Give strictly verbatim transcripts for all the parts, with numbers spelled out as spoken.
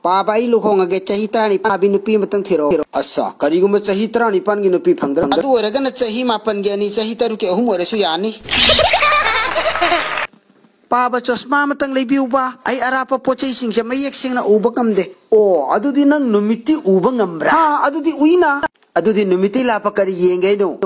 ꯄꯥꯕ, ꯑꯩ ꯂꯨꯍꯣꯡꯉꯒꯦ, ꯆꯍꯤ ꯇꯔꯥꯅꯤꯄꯥꯟ ꯐꯥꯕꯤ ꯅꯨꯄꯤ ꯑꯃꯇꯪ ꯊꯤꯔꯛꯑꯣ꯫ ꯑꯁꯥ, ꯀꯔꯤꯒꯨꯝꯕ ꯆꯍꯤ ꯇꯔꯥꯅꯤꯄꯥꯟꯒꯤ ꯅꯨꯄꯤ ꯐꯪꯗ꯭ꯔꯕ? ꯑꯗꯨ ꯑꯣꯏꯔꯒꯅ ꯆꯍꯤ ꯃꯥꯄꯟꯒꯤ ꯑꯅꯤ, ꯆꯍꯤ ꯇꯔꯨꯛꯀꯤ ꯑꯍꯨꯝ ꯑꯣꯏꯔꯁꯨ ꯌꯥꯅꯤ꯫ ꯄꯥꯕ, ꯆꯁꯃꯥ ꯑꯃꯇꯪ ꯂꯩꯕꯤꯌꯨꯕ, ꯑꯩ ꯑꯔꯥꯞꯄ ꯄꯣꯠ ꯆꯩꯁꯤꯡꯁꯦ ꯃꯌꯦꯛ ꯁꯦꯡꯅ ꯎꯕ ꯉꯝꯗꯦ꯫ ꯑꯣ, ꯑꯗꯨꯗꯤ ꯅꯪ ꯅꯨꯃꯤꯠꯇꯤ ꯎꯕ ꯉꯝꯕ꯭ꯔꯥ? ꯍꯥ, ꯑꯗꯨꯗꯤ ꯎꯏꯅ꯫ ꯑꯗꯨꯗꯤ ꯅꯨꯃꯤꯠꯇꯤ ꯂꯥꯞꯄ ꯀꯔꯤ ꯌꯦꯡꯒꯦ ꯍꯥꯏꯅꯣ?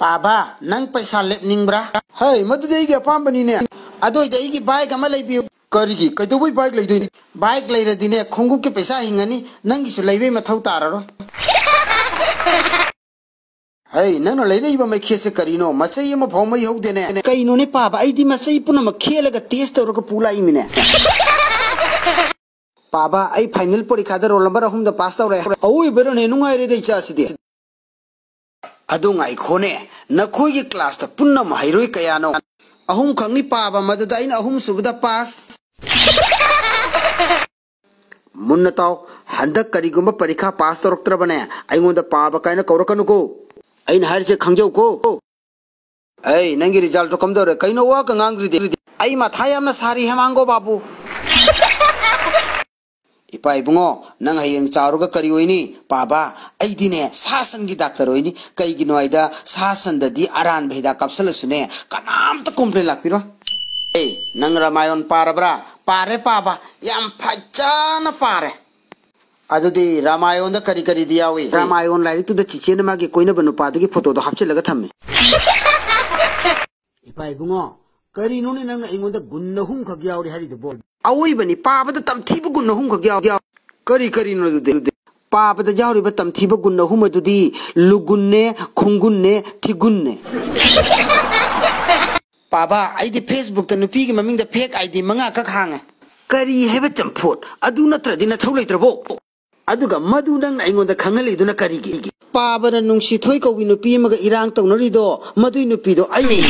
ꯄꯥꯕ, ꯅꯪ ꯄꯩꯁꯥ ꯂꯦꯞꯅꯤꯡꯕ꯭ꯔꯥ? ꯍꯩ, ꯃꯗꯨꯗꯤ ꯑꯩꯒꯤ ꯑꯄꯥꯝꯕꯅꯤꯅꯦ꯫ ꯑꯗꯨ ꯑꯣꯏꯗꯤ ꯑꯩꯒꯤ ꯕꯥꯏꯛ ꯑꯃ ꯂꯩꯕꯤꯌꯨ꯫ ꯀꯔꯤꯒꯤ? ꯀꯩꯗꯧꯕꯩ ꯕꯥꯏꯛ ꯂꯩꯗꯣꯏꯅꯤ? ꯕꯥꯏꯛ ꯂꯩꯔꯗꯤꯅꯦ, ꯈꯣꯡꯎꯞꯀꯤ ꯄꯩꯁꯥ ꯍꯤꯡꯉꯅꯤ, ꯅꯪꯒꯤꯁꯨ ꯂꯩꯕꯩ ꯃꯊꯧ ꯇꯥꯔꯔꯣꯏ꯫ ꯍꯩ, ꯅꯪꯅ ꯂꯩꯔꯛꯏꯕ ꯃꯩꯈꯦꯠꯁꯦ ꯀꯔꯤꯅꯣ? ꯃꯆꯩ ꯑꯃ ꯐꯥꯎ ꯃꯩ ꯍꯧꯗꯦꯅꯦ꯫ ꯀꯩꯅꯣꯅꯦ ꯄꯥꯕ, ꯑꯩꯗꯤ ꯃꯆꯩ ꯄꯨꯝꯅꯃꯛ ꯈꯦꯠꯂꯒ ꯇꯦꯁ ꯇꯧꯔꯒ ꯄꯨ ꯂꯥꯛꯏꯃꯤꯅꯦ꯫ ꯄꯥꯕ, ꯑꯩ ꯐꯥꯏꯅꯦꯜ ꯄꯔꯤꯈꯥꯗ ꯔꯣꯜ ꯅꯝꯕꯔ ꯑꯍꯨꯝꯗ ꯄꯥꯁ ꯇꯧꯔꯦ꯫ ꯑꯋꯣꯏꯕꯩꯔꯣꯅꯦ? ꯅꯨꯡꯉꯥꯏꯔꯦꯗ ꯏꯆꯥꯁꯤꯗꯤ꯫ ꯑꯗꯨ ꯉꯥꯏꯈꯣꯅꯦ, ꯅꯈꯣꯏꯒꯤ ꯀ꯭ꯂꯥꯁꯇ ꯄꯨꯟꯅ ꯃꯍꯩꯔꯣꯏ ꯀꯌꯥꯅꯣ? ꯑꯍꯨꯝ ꯈꯛꯅꯤ ꯄꯥꯕ, ꯃꯗꯨꯗ ꯑꯩꯅ ꯑꯍꯨꯝ ꯁꯨꯕꯗ ꯄꯥꯁ꯫ ꯃꯨꯟꯅ ꯇꯥꯎ, ꯍꯟꯗꯛ ꯀꯔꯤꯒꯨꯝꯕ ꯄꯔꯤꯈꯥ ꯄꯥꯁ ꯇꯧꯔꯛꯇ꯭ꯔꯕꯅꯦ, ꯑꯩꯉꯣꯟꯗ ꯄꯥꯕ ꯀꯥꯏꯅ ꯀꯧꯔꯛꯀꯅꯨꯀꯣ꯫ ꯑꯩꯅ ꯍꯥꯏꯔꯤꯁꯦ ꯈꯪꯖꯧꯀꯣ꯫ ꯑꯩ, ꯅꯪꯒꯤ ꯔꯤꯖꯜꯇꯣ ꯀꯝꯗꯧꯔꯦ? ꯀꯩꯅꯣ ꯋꯥꯒ ꯉꯥꯡꯗ꯭ꯔꯤꯗꯤ? ꯑꯩ ꯃꯊꯥ ꯌꯥꯝꯅ ꯁꯥꯔꯤ, ꯍꯦꯃꯥꯡꯒꯣ ꯕꯥꯕꯨ꯫ ꯏꯄꯥ ꯏꯕꯨꯡꯉꯣ, ꯅꯪ ꯍꯌꯦꯡ ꯆꯥꯎꯔꯒ ꯀꯔꯤ ꯑꯣꯏꯅꯤ? ꯄꯥꯕ, ꯑꯩꯗꯤꯅꯦ, ꯁꯥ ꯁꯟꯒꯤ ꯗꯥꯛꯇꯔ ꯑꯣꯏꯅꯤ꯫ ꯀꯩꯒꯤꯅꯣ ꯍꯥꯏꯗ, ꯁꯥ ꯁꯟꯗꯗꯤ ꯑꯔꯥꯟꯕ ꯍꯤꯗꯥꯛ ꯀꯥꯞꯁꯜꯂꯁꯨꯅꯦ, ꯀꯅꯥꯝꯇ ꯀꯣꯝꯄ꯭ꯂꯦꯟ ꯂꯥꯛꯄꯤꯔꯣꯏ꯫ ꯑꯦ, ꯅꯪ ꯔꯥꯃꯥꯌꯣꯟ ꯄꯥꯔꯕ꯭ꯔꯥ? ꯄꯥꯔꯦ ꯄꯥꯕ, ꯌꯥꯝ ꯐꯖꯅ ꯄꯥꯔꯦ꯫ ꯑꯗꯨꯗꯤ ꯔꯥꯃꯥꯌꯣꯟꯗ ꯀꯔꯤ ꯀꯔꯤꯗꯤ ꯌꯥꯎꯏ? ꯔꯥꯃꯥꯌꯣꯟ ꯂꯥꯏꯔꯤꯛꯇꯨꯗ ꯆꯤꯆꯦꯅ ꯃꯥꯒꯤ ꯀꯣꯏꯅꯕ ꯅꯨꯄꯥꯗꯨꯒꯤ ꯐꯣꯇꯣꯗꯣ ꯍꯥꯞꯆꯤꯜꯂꯒ ꯊꯝꯃꯦ꯫ ꯏꯄꯥ ꯏꯕꯨꯡꯉꯣ, ꯀꯔꯤꯅꯣꯅꯦ ꯅꯪꯅ ꯑꯩꯉꯣꯟꯗ ꯒꯨꯟ ꯑꯍꯨꯝꯈꯛ ꯌꯥꯎꯔꯤ ꯍꯥꯏꯔꯤꯗꯨꯕꯣ? ꯑꯋꯣꯏꯕꯅꯤ, ꯄꯥꯕꯗ ꯇꯝꯊꯤꯕ ꯒꯨꯟ ꯑꯍꯨꯝꯈꯛ ꯌꯥꯎ-, ꯌꯥꯎ-, ꯀꯔꯤ ꯀꯔꯤꯅꯣ ꯑꯗꯨꯗꯤ? ꯄꯥꯕꯗ ꯌꯥꯎꯔꯤꯕ ꯇꯝꯊꯤꯕ ꯒꯨꯟ ꯑꯍꯨꯝ ꯑꯗꯨꯗꯤ ꯂꯨꯒꯨꯟꯅꯦ, ꯈꯨꯡꯒꯨꯟꯅꯦ, ꯊꯤꯒꯨꯟꯅꯦ꯫ ꯄꯥꯕ, ꯑꯩꯗꯤ Facebookꯇ ꯅꯨꯄꯤꯒꯤ ꯃꯃꯤꯡꯗ fake ID ꯃꯉꯥꯈꯛ ꯍꯥꯡꯉꯦ꯫ ꯀꯔꯤ ꯍꯥꯏꯕ ꯆꯝꯐꯨꯠ? ꯑꯗꯨ ꯅꯠꯇ꯭ꯔꯗꯤ ꯅꯊꯧ ꯂꯩꯇ꯭ꯔꯕꯣ? ꯑꯗꯨꯒ ꯃꯗꯨ ꯅꯪꯅ ꯑꯩꯉꯣꯟꯗ ꯈꯪꯍꯜꯂꯤꯗꯨꯅ ꯀꯔꯤꯒꯤ? ꯄꯥꯕꯅ ꯅꯨꯡꯁꯤꯊꯣꯏ ꯀꯧꯕꯤ ꯅꯨꯄꯤ ꯑꯃꯒ ꯏꯔꯥꯡ ꯇꯧꯅꯔꯤꯗꯣ, ꯃꯗꯨꯏ ꯅꯨꯄꯤꯗꯣ ꯑꯩ꯫